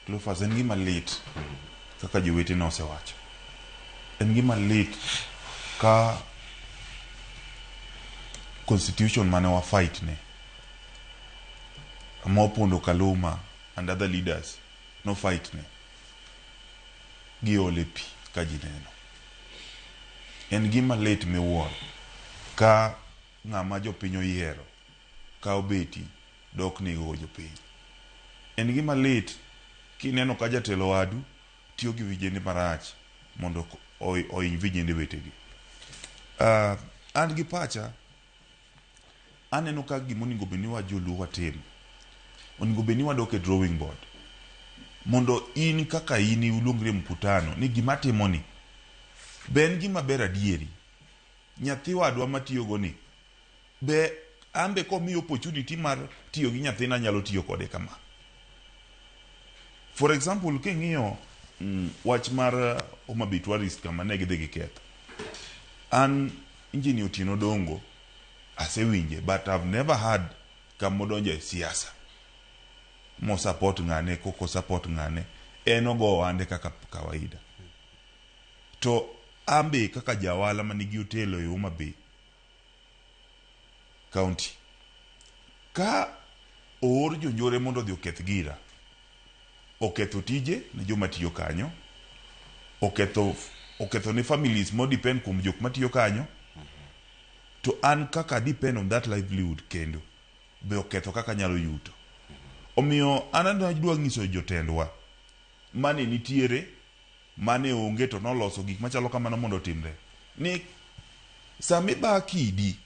Cleophas, en gima lit kaka jowetena osewacho. En gima lit ka constitution mane wa fight ne ma Opondo Kaluma and other leaders no fight ne giole pi ka ji neno. En gima lit miwuoro ka ng'ama jopiny oyiero kawo beti dok nego jopiny. En gima lit kineno ka jatelo wadu tiyo gi vijende marach mondo ohiny vijende wetegi. An gi pacha aneno ka gima onego bed ni wa joluo watim, onego bed ni wadok e drawing board mondo in kaka in iluongri e mkutano ni gima atimoni be en gima ber adieri? Nyathi wadwa matiyogo ni be an be komiya opportunity mar tiyo gi nyathina anyalo tiyo kode kama? For example, king'iyo wach mar Homa Bay tourist kama ne gidhi giketho. An Engineer Otieno Dongo asewinje but I've never heard kama odonjo e siasa mo support ng'ane koko support ng'ane en ogo ohande kaka kawaida. To an be kaka ja ohala manigi hotel e Homa Bay County, ka oor jonjore mondo odhi oketh gira, oketho tije ne joma tiyo kanyo, oketho ne families mo depend kuom jok matiyo kanyo, to an kaka depend on that livelihood kendo be oketho kaka anyalo yuto. Omiyo an adwa nyiso jotendwa mane nitiere mane onge to noloso gik machalo kamano mondo otimre ni sama iba kidi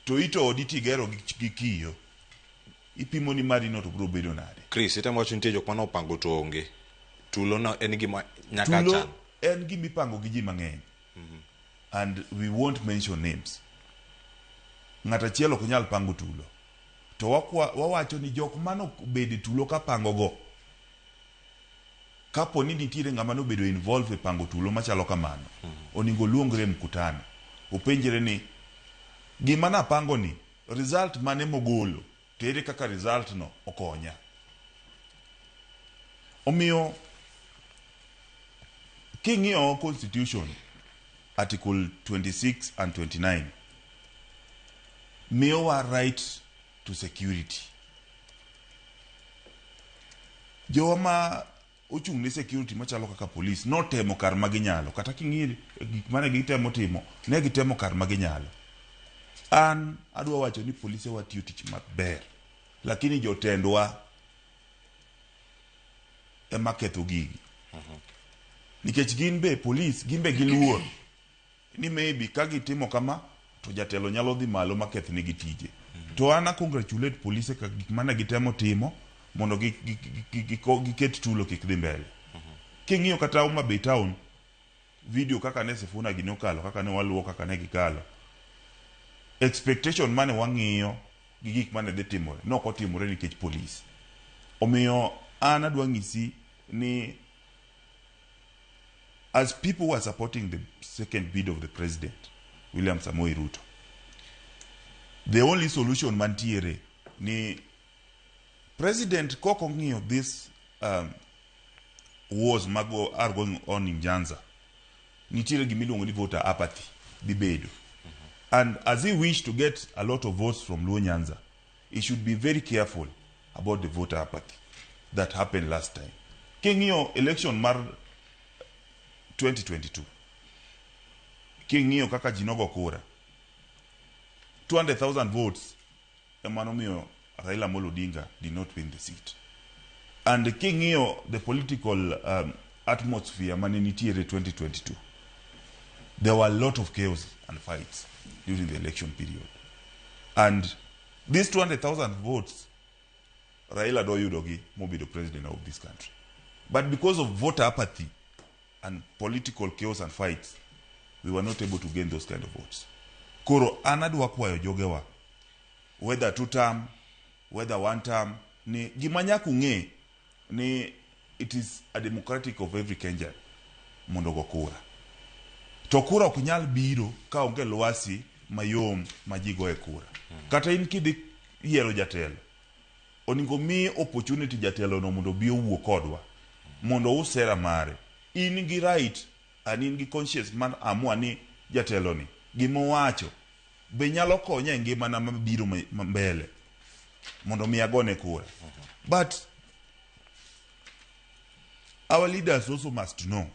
to ito odi tigero gi kiyo ipimo ni mari no to biro bedo nade. Chris, itemo wacho nitie jok mane opango to onge. Tulo no en gima nyaka Tulo chan. en gima ipango gi ji mang'eny. And we won't mention names. Ng'at achiel ok nyal pango tulo. To wakwa, wawacho ni jok mane obedo e tulo ka pango go, kapo ni nitiere ng'ama nobedo involved e pango tulo machalo kamano, onego oluongre e mkutano, openjre ni gima napango ni, result mane mogolo, to ere kaka result no okonya. Omiyo king'iyo constitution article 26 and 29 miyowa right to security. Jowa ma ochung' ne security machalo kaka police notemo kar ma ginyalo kata king'iyo gik mane gitemo timo ne gitemo kar ma ginyalo. An adwa wacho ni polise wa tiyo tich maber lakini jotendwa ema ketho gigi nikech gin be police gin be giluor ni maybe ka gitimo kama to jatelo nyalo dhi malo maketh negi tije. To an a congratulate polise ka gik mane gitemo timo mondo giket tulo kik dhi mbele. King'iyo kata Homa Bay town video kaka ne Sifuna gini okalo kaka ne waluwo kaka ne gikalo expectation mane wang'iyo gi gik mane dhi timore ne ok otimore nikech police. Omiyo an adwa nyisi ni as people who are supporting the second bid of the president William Samoei Ruto, the only solution mantiere ni president kok ong'iyo this wars mago are going on in Nyanza, nitiere gima iluongo ni voter apathy dhi bedo. And as he wish to get a lot of votes from Luo Nyanza, he should be very careful about the voter apathy that happened last time. King'iyo election mar 2022, king'iyo kaka ji nogo kura, 200,000 votes ema nomiyo Raila Amolo Odinga did not win the seat. And king'iyo the political atmosphere mane nitiere 2022, there were a lot of chaos and fights during the election period. And these 200,000 votes, Raila doyudogi mobedo president of this country. But because of voter apathy and political chaos and fights, we were not able to gain those kind of votes. Koro an adwa kwayo jogewa, whether two term, whether one term, ni gima nyaka ung'e ni it is a democratic of every Kenyan mondo ogo kura. To kura ok nyal biro ka onge lwasi mayom ma ji goye kura. Kata in kidhi yiero jatelo, Onego mi opportunity jatelo no mondo obi owuo kodwa. Mondo ous sera mare. In gi right and in gi conscience mar amua ni jatelo ni gima owacho be nyalo konya e ngimana mabiro mbele mondo mi agone kura. But our leaders also must know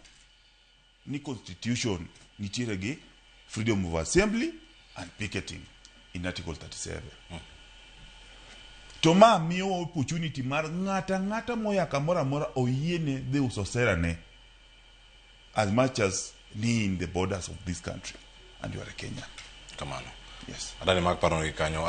ni constitution nitiere gi freedom of assembly and picketing in article 37. To ma miyowa opportunity mar ng'ata ng'ata moya kamoro amora oyiene dhi uso sera ne as much as ni in the borders of this country and you are a Kenyan. Kamano. Yes. Adani mag paro gi kanyo.